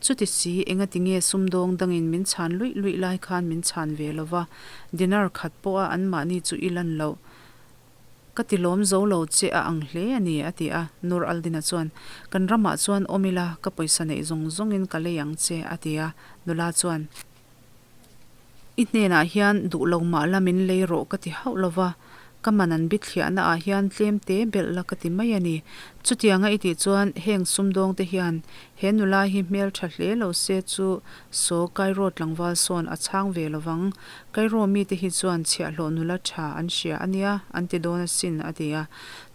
Chuti si, engati nge sumdawng dangin min chhan luih luih lai khan min chhan ve lo va, dinar khat pawha anmahni chu i lan loh. Ka ti lawm zo lo che a ang hle a ni, a ti a. Nur Aldina chuan, Kan ramah chuan awm ila, ka pawisa neih zawng zawngin ka lei ang che, a ti a. Nula chuan, I hnenah hian duh lo mah la min lei rawh ka ti hauh lo va, ka man an bithliahna ah hian tlem te belh la ka ti mai a ni. Chutianga i tih chuan heng sumdawng te hian he nula hi hmel tha hle lo se chu saw Cairo tlangval sawn a chhang ve lo vang. Cairo mite hi chuan chhiahhlawh nula tha an hria a nia an ti dawn asin a ti a.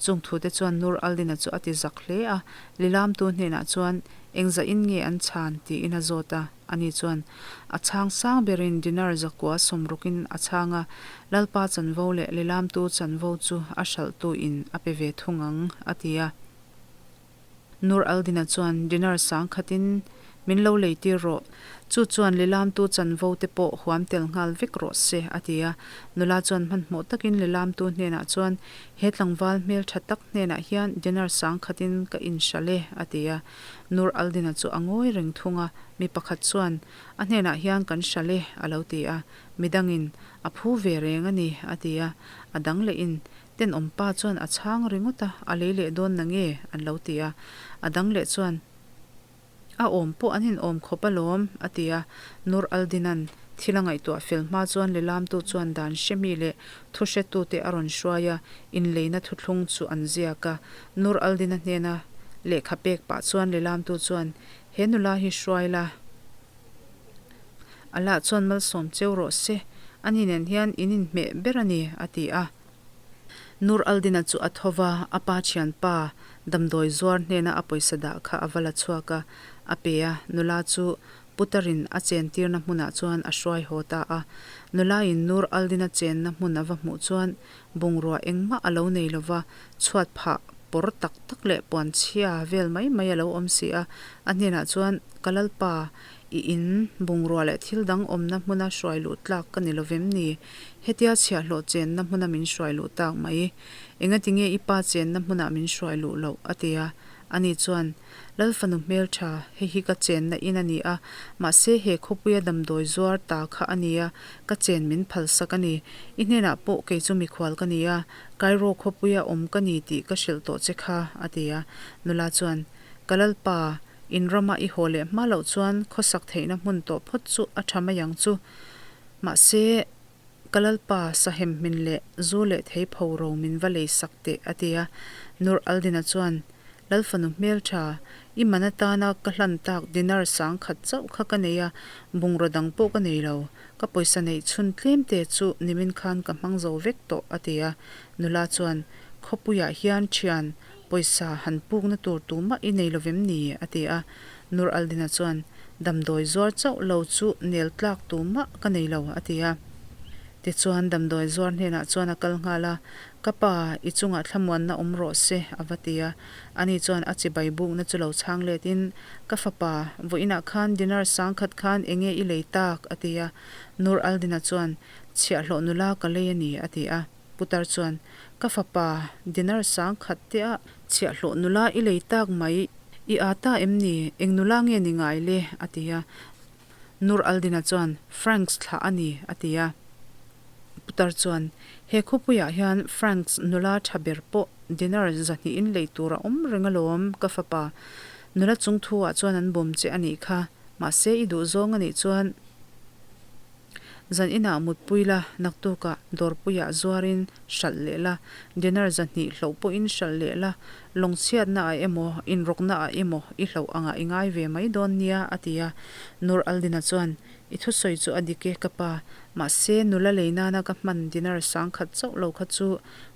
Chung thute chuan Nur Aldina chu a ti zak hle a, Lilamtu hnenah chuan engzah in nge an chhan tiin a zawt a. Ani chuan, A chhang sang berin dinar zakua sawmrukin a chhang a, Lalpa chanvo leh lilamtu chanvo chu a hralhtuin a pe ve thung ang, a ti a. Nur Aldina chuan, Dinar sang khatin min lo leitir rawh, chu chuan lilamtu chanvo te pawh huam tel nghal vek rawh se, a ti a. Nula chuan hmanhmawh takin lilamtu hnenah chuan, He tlangval hmeltha tak hnenah hian dinar sang khatin ka inhralh e, a ti a. Nur Aldina chu a ngawi reng thung a, mi pakhat chuan, A hnenah hian kan hralh e, a lo ti a. Midangin, A phu ve reng a ni, a ti a. A dang lehin, Tenawm pa chuan a chhang ringawt a, a lei leh dawn na nge? an lo ti a. A dang leh chuan, A awm pawh an inawm khawp alawm, a ti a. Nur Aldina'n thil a ngaihtuah fel hma chuan Lilamtu chuan dan hremi leh thu hretute a rawn hruai a, inleina thuthlung chu an ziak a. Nur Aldina hnena lehkha pek pah chuan Lilamtu chuan, He nula hi hruai la, Allah chuan malsawm cheu rawh se, ani nen hian in inhmeh ber a ni, a ti a. Nur Aldina chu a tho va, a pa thianpa damdawi zuar hnena a pawisa dah kha a va la chhuak a, a pe a, nula chu Putarin a chentirna hmunah chuan a hruai haw ta a. Nulain Nur Aldina chenna hmun a va hmuh chuan bungrua engmah a lo nei lo va, chhuat phah pawr tak tak leh puanchhia vel mai mai a lo awm si a. A hnenah chuan, Ka Lalpa, I in, bungrua leh thil dang awmna hmuna hruai luh tlak ka ni lovem ni? Hetia chhiahhlawh chenna hmuna min hruai luh tak mai. Engati nge i pa chenna hmunah min hruai luh loh? a ti a. Ani chuan, Lal fanu hmeltha, hei hi ka chenna in a ni a, mahse he khawpuia damdawi zuar ta kha a nia, ka chen min phalsak a ni. I hnenah pawh kei chu mikhual ka ni a, Cairo khawpuia awm ka ni tih ka hrilh tawh che kha, a ti a. Nula chuan, Ka Lalpa, in rama i haw leh hma loh chuan khawsak theihna hmun tawh phawt chu a tha mai ang chu. Mahse, ka Lalpa, sahem hmin leh zu leh thei pho ro min va lei sak teh, a ti a. Nur Aldina chuan, Lal fanu hmeltha, i man atana ka hlan tak dinar sangkhat chauh kha ka nei a, bungraw dang pawh ka nei lo. Ka pawisa neih chhun tlem te chu nimin khan ka hmang zo vek tawh, a ti a. Nula chuan, Khawpuiah hian thian, pawisa han pukna tur tumah i nei lovem ni? a ti a. Nur Aldina chuan, Damdawi zuar chauh lo chu nel tlak tumah ka nei lo, a ti a. Tichuan damdawi zuar hnenah chuan a kal nghal a, Ka pa, i chungah thlamuanna awm rawh se, a va ti a. Ani chuan a chibai bukna chu lo chhang letin, Ka fapa, vawiinah khan dinar sangkhat khan enge i lei tak? a ti a. Nur Aldina chuan, Chhiahhlawh nula ka lei a ni, a ti a. Putar chuan, Ka fapa, dinar sangkhat te a chhiahhlawh nula i lei tak mai, i aa ta em ni? Eng nula nge ni ngai le? a ti a. Nur Aldina chuan, Franks thlah a ni, a ti a. Putar chuan, He khawpuiah hian Franks nula tha ber pawh dinar zahnihin lei tur a awm reng alawm, ka fapa. Nula chungthu-ah chuan an bawm che a nih kha. Mahse, i duhzawng a nih chuan zan inah mutpui la, naktukah dawrpuiah zuarin hralh leh la, dinar 200 hloh pawhin hralh leh la, lawngchhiatna ah emaw, inrawkna ah emaw i hloh angah i ngai ve mai dawn nia, a ti a. Nur Aldina chuan, I thusawi chu a dik e, ka pa. Mahse, nula lei nana ka hman dinar 10,000 chauh lo kha chu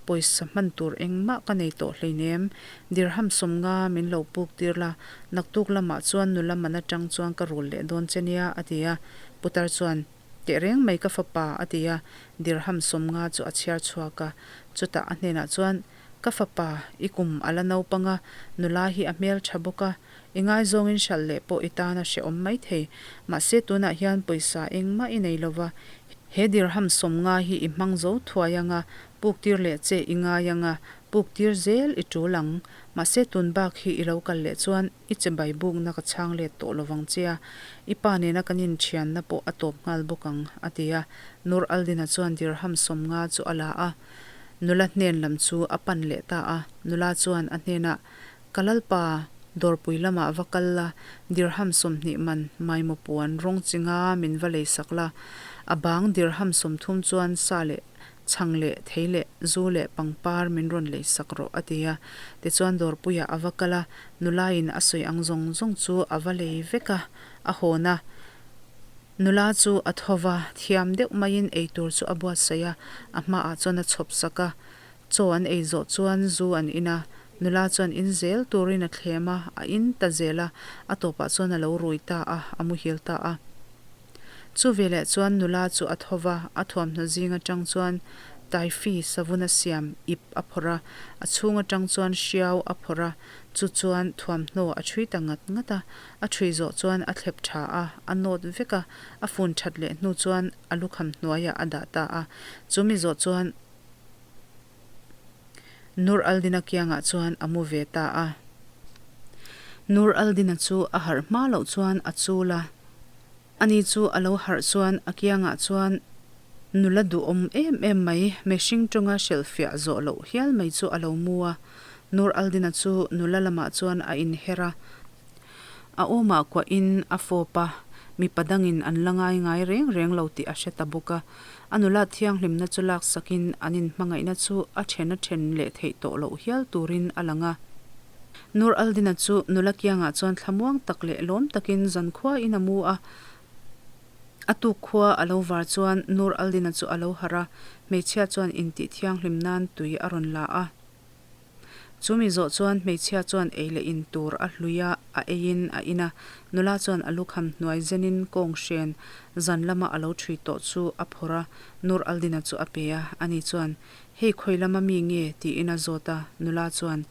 pawisa hman tur engmah ka nei tawh hleinem. Dirham 50 min lo puk tir la, naktuk lamah chuan nula man atang chuan ka rul leh dawn che nia, a ti a. Putar chuan, Tehreng mai ka fapa, a ti a, dirham 50 chu a chhiar chhuak a. Chutah a hnenah chuan, Ka fapa, i kum a la naupang a, nula hi a hmel tha bawk a, i ngaizawngin hralh leh pawh i tan a hrehawm mai thei. Mahse tunah hian pawisa engmah i nei lova, he dirham 50 hi i hmang zo thuai ang a, puk tir leh che i ngai ang a, puk tir zel i tul ang. Mahse tun bak hi i lo kal leh chuan I che bai bukna ka chhang let tawh lovang che a, i pa nena kan inthianna pawh a tawp nghal bawk ang, a ti a. Nur Aldina chuan dirham 50 chu a la a, nula hnen lam chu a pan leh ta a. Nula chuan a hnenah, Ka lalpa, dawrpui lamah va kal la, dirham 20 man maimaw puan rawng chi nga min va leisak la. A bang dirham 30 chuan sa leh Chhang leh thei leh zu leh pangpar min rawn lei sak rawh, a ti a. Tichuan dawrpuiah a va kal a, nulain a sawi ang zawng zawng chu a va lei vek a, a hawn a. Nula chu a tho va, thiam deuh maiin eitur chu a buatsaih a, a hmaah chuan a chhawp sak a. Chaw an ei zawh chuan zu an in a, nula chuan in zel turin a thlem a, a in ta zel a, a tawpah chuan a lo rui ta a, a muhil ta a. Chu veleh chuan nula chu a tho va, a thuamhnaw zing atang chuan Taifi savun a siam ip a phawrh a, a chhung atang chuan hriau a phawrh a, chu chuan thuamhnaw a chhui ta ngat ngat a, a chhui zawh chuan a thlep tha a, a nawt vek a, a fun that leh hnu chuan a lukham hnuaiah a dah ta a, chu mi zawh chuan Nur Aldina kiangah chuan a mu ve ta a. Nur Aldina chu a harh hma loh chuan a chul a. Ani chu a lo harh chuan a kiangah chuan nula duhawm em em mai, mihring tawnga hrilhfiah zawh loh hial mai chu a lo mu a. Nur Aldina chu nula lamah chuan a inher a. A awmah kuahin a fawp a, mipa dangin an la ngai ngai reng reng lo tih a hre ta bawk a. A nula thianghlimna chu laksakin an inhmangaihna chu a then a then leh theih tawh loh hial turin a lang a. Nur Aldina chu nula kiangah chuan thlamuang tak leh lawm takin zankhuain a mu a. A tuk khua a lo var chuan Nur Aldina chu a lo harh a, hmeichhia chuan intih thianghlim nan tui a rawn la a. Chu mi zawh chuan hmeichhia chuan ei leh in tur a hlui a, a eiin a in a. Nula chuan a lukham hnuai zenin kawng hren zan lama a lo ṭhui tawh chu a phawrh a, Nur Aldina chu a pe a. Ani chuan, Hei khawi lama mi nge? tiin a zawt a. Nula chuan,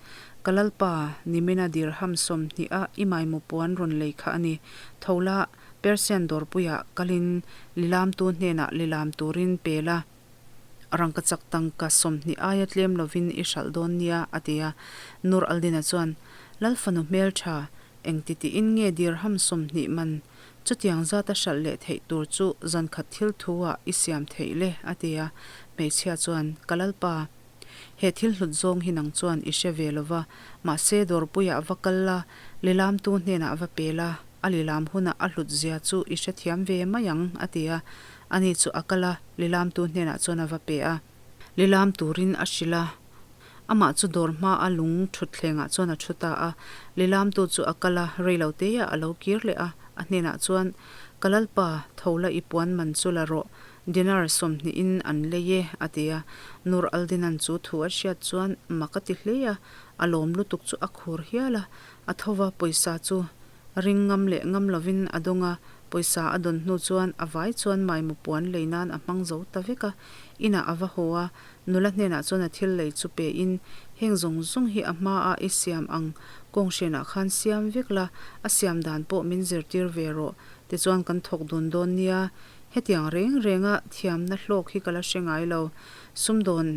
Ka lalpa, nimina dirham 20 a i maimaw puan rawn lei kha a ni. Tho la. Persian dawrpuiah kalin lilamtu hnenah lilam turin pe la, rangkachak tangka 20 aia tlem lovin i hralh dawn nia, a ti a. Nur al-Din-a chuan, Lal fanu hmeltha, engti tiin nge dirham 20 man chutiang zata hralh leh theih tur chu zankhat thil thu-ah i siam theih le? a ti a. Hmeichhia chuan, Ka lalpa, He thil hlut zawng hi nang chuan i hre ve lo va, mahse dawrpuiah va kal la, lilamtu hnenah va pe la, a lilam hunah a hlut zia chu i hrethiam ve mai ang, a ti a. Ani chu a kal a, lilamtu hnenah chuan a va pe a. Lilam turin a hrilh a, amah chu dawr hmaa lung thutthlengah chuan a thu ta a. Lilamtu chu a kal a, reiloteah a lo kir leh a, a hnenah chuan, Ka lalpa, tho la i puan man chu la rawh, Dinar sawmhnihin an lei e, a ti a. Nur al-Dinan chu thu a hriat chuan mak a ti hle a, a lawm lutuk chu a khur hial a. A tho va, pawisa chu ring ngam leh ngam lovin a dawng a, pawisa a dawn hnu chuan a vai chuan maimu puan lei nan a hmang zo ta vek a. Inah a va haw a, nula hnenah chuan a thil lei chu pein, Heng zawng zawng hi a hmaah i siam ang, kawnghrenah khan siam vek la, a siam dan pawh min zirtir ve rawh, tichuan kan thawk dun dawn nia, Hetiang reng renga thiamna hlawk hi ka la hre ngai lo. Sumdawn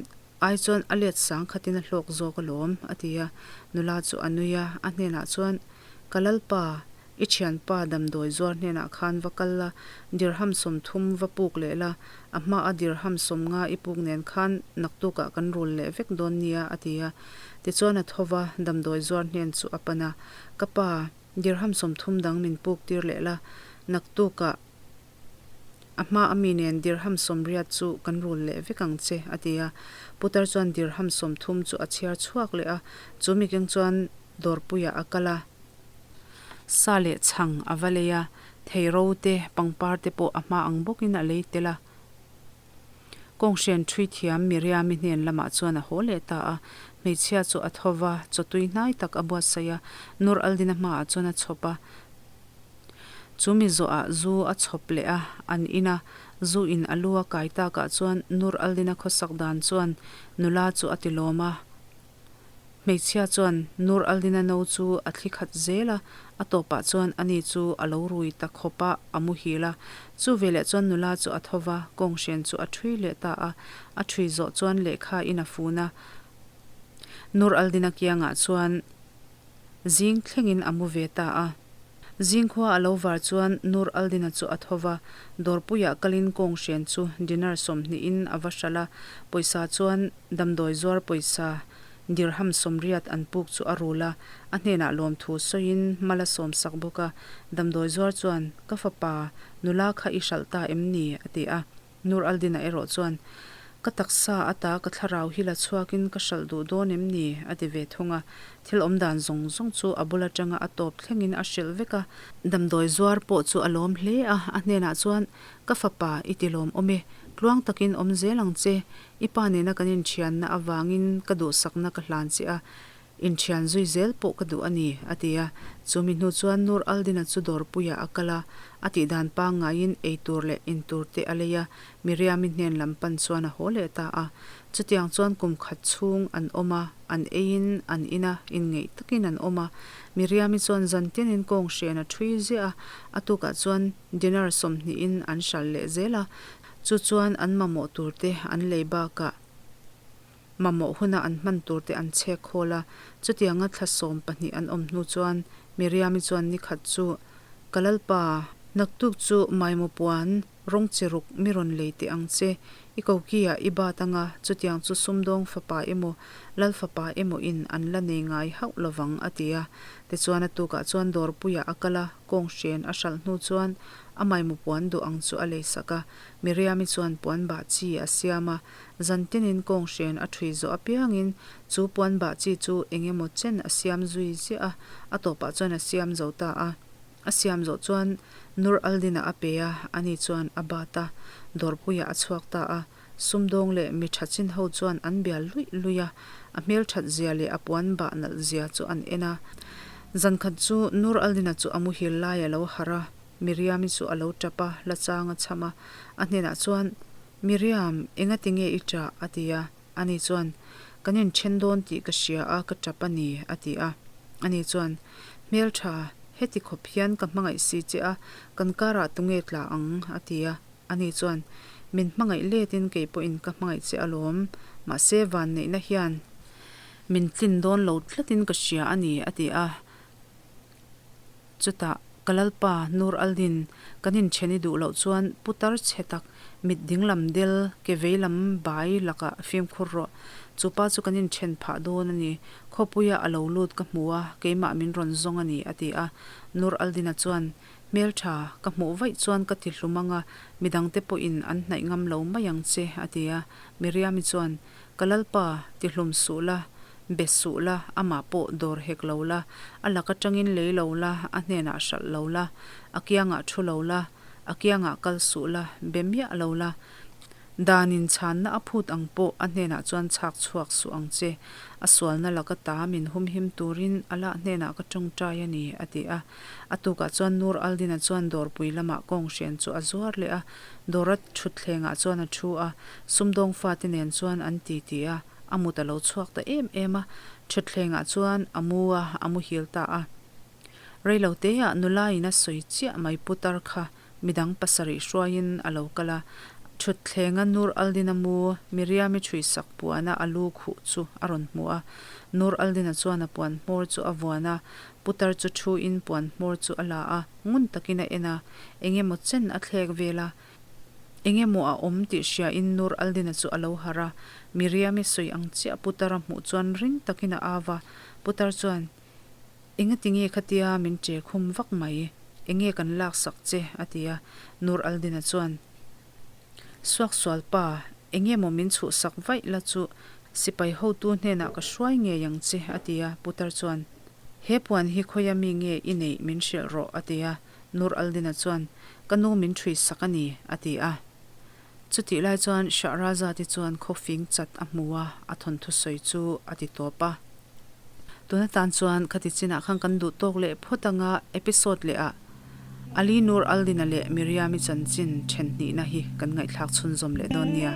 ai chuan a let sang khatin a hlawk zawk alawm, a ti a. Nula chu a nui a, a hnenah chuan, Ka lalpa, i thianpa damdawi zuar hnenah khan va kal la, dirham 30 va puk leh la, a hmaa dirham 50 i puk nen khan naktukah kan rul leh vek dawn nia, a ti a. Tichuan a tho va, damdawi zuar hnen chu a pan a, Ka pa, dirham 30 dang min puk tir leh la, naktukah, A hma a mi nen dirham 80 chu kan rul leh vek ang che, a ti a. Putar chuan dirham 30 chu a chhiar chhuak leh a, chu mikeng chuan dawrpuiah a kal a. Sa leh chhang a va lei a, thei ro te, pangpar te pawh a hma ang bawkin a lei tel a. Kawnghren ṭhui thiam Miriami hnen lamah chuan a haw leh ta a. Hmeichhia chu a tho va, chawtui hnai tak a buatsaih a, Nur al-Din-a hmaah chuan a chhawp a. Chu mi zawhah zu a chhawp leh a, an in a, zu in a lu a kai takah chuan Nur al-Din-a khawsak dan chuan nula chu a ti lawm a. Hmeichhia chuan Nur al-Din-a no chu a thli khat zel a, a tawpah chuan ani chu a lo rui ta khawp a, a muhil a. Chu veleh chuan nula chu a tho va, kawnghren chu a ṭhui leh ta a. A ṭhui zawh chuan lehkha in a fun a. Nur al-Din-a kiangah chuan. Zing thlengin a mu ve ta a. Zing khua a lo var chuan Nur al-Din-a chu a tho va, dawrpuiah kalin kawnghren chu dinar 20 in a va hralh a, pawisa chuan damdawi zuar pawisa dirham 80 an puk chu a rul a, a hnenah lawmthu sawiin mal a sawmsak bawk a. Damdawi zuar chuan, Ka fapa, nula kha i hralh ta em ni? a ti a. Nur al-Din-a erawh chuan, Ka taksa ata ka thlarau hi la chhuakin ka hralh duh dawn em ni? a ti ve thung a. Thil awm dan zawng zawng chu a bul atanga a tawp thlengin a hrilh vek a. Damdawi zuar pawh chu a lawm hle a, a hnenah chuan, Ka fapa, i ti lawm awm e. Tluang takin awm zel ang che. I pa nena kan inthianna avangin ka duhsakna ka hlan che a. Inthian zui zel pawh ka duh a ni, a ti a. Chumi hnu chuan Nur al-Din-a chu dawrpuiah a kal a, a tihdan pangngaiin ei tur leh in tur te a lei a, Miriam-i hnen lam pan chuan a haw leh ta a. Chutiang chuan kum khat chhung an awm a, an eiin an in a, inngeih takin an awm a. Miriam-i chuan zan tinin kawng hren a ṭhui ziah a, a tukah chuan dinar 20 in an hral leh zel a, chu chuan an mamawh tur te an lei bakah, Mamawh huna an hman tur te an chhek khawl a, chutianga thla 12 an awm hnu chuan Miriam-i chuan ni khat chu, Ka Lalpa, naktuk chu maimaw puan rawng chi ruk mi rawn lei teh ang che, i koki-ah i bat anga chutiang chu sumdawng fapa emaw Lal fapa emaw in an la nei ngai hauh lovang a ti a. Tichuan a tukah chuan dawrpuiah a kal a, kawnghren a hralh hnu chuan a maimaw puan duh ang chu a lei sak a. Miriam-i chuan puan bah chi a siam a, Zan tinin kawnghren a ṭhui zawh apiangin chu puan bah chi chu eng emaw chen a siam zui ziah a, a tawpah chuan a siam zo ta a. A siam zawh chuan Nur al-Din-a a pe a, ani chuan a bat a, dawrpuiah a chhuak ta a. Sumdawng leh mi ṭha chin ho chuan an bial luih luih a, a hmelṭhat zia leh a puan bah nalh zia chu an en a. Zan khat chu Nur al-Din-a chu a muhil lai a lo harh a, Miriam-i chu a lo ṭap a, la chang a chham a, a hnenah chuan, Miriam, engati nge i ṭah? a ti a. Ani chuan, Kan inṭhen dawn tih ka hria a, ka ṭap a ni, a ti a. Ani chuan, Hmelṭha, Heti khawp hian ka hmangaih si che a, kan karah tunge tla ang? a ti a. Ani chuan, Min hmangaih letin kei pawhin ka hmangaih che alawm, mahse vanneihna hian min tlin dawn lo tlatin ka hria a ni, a ti a. Chutah, ka lalpa Nur Aldin, kan inṭhen i duh loh chuan putar chhe tak, mit dinglam del, ke veilam bai lakah fimkhur rawh. Chu pa chu kan inṭhen phah dawn a ni. Khawpuia a lo lut ka hmu a, keimah min rawn zawng a ni, a ti a. Nur Aldina chuan, Hmelṭha, ka hmuh vaih chuan ka ti hlum ang a, midangte pawhin an hnaih ngam lo mai ang che, a ti a. Miriami chuan, Ka lalpa, ti hlum suh la, be suh la, amah pawh dawr hek lo la, a lak atangin lei lo la, a hnenah hralh lo la, a kiangah thu lo la, a kiangah kal suh la, be miah lo la. Danin chhanna a phut ang pawh a hnenah chuan chhak chhuak suh ang che. A sualna laka ta min humhim turin Allah hnenah ka tawngtai a ni, a ti a. A tukah chuan Nur al-Din-a chuan dawrpui lamah kawnghren chu a zuar leh a, dawra thutthlengah chuan a thu a, sumdawng fate nen chuan an titi a, a mut a lo chhuak ta em em a, thutthlengah chuan a mu a, a muhil ta a. Reiloteah nulain a sawi chiah mai putar kha Midang pasarih hruaiin a lo kal a, thutthleng a Nur al-Din-a mu Miriam-i chhuisak puana a lu khuh chu a rawn hmu a. Nur al-Din-a chuan a puan hmawr chu a vuan a, putar chu thuin puan hmawr chu a la a, ngun takin a en a, eng emaw chen a thlek vel a, eng emaw a awm tih hriain Nur al-Din-a chu a lo harh a, Miriam-i sawi ang chiah putar a hmuh chuan ring takin a au va, putar chuan, Engati nge khatia min che khum vak mai? Enge kan laksak che? a ti a. Nur Aldina chuan, Suaksual pa, enge maw min chhuhsak vaih la chu sipai hotu hnenah ka hruai ngei ang che, a ti a. Putar chuan, He puan hi khawia mi nge i neih min hrilh rawh, a ti a. Nur Aldina chuan, Ka nu min ṭhuisak a ni, a ti a. Chutih lai chuan Shahrazad-i chuan khawfing chat a hmu a, a thawnthu sawi chu a ti tawp a. Tun atan chuan khati chinah khan kan duh tawk leh phawt anga episode leh ah Ali Nur Aldina leh Miriam-i chanchin then hnihna hi kan ngaihthlak chhunzawm leh dawn nia.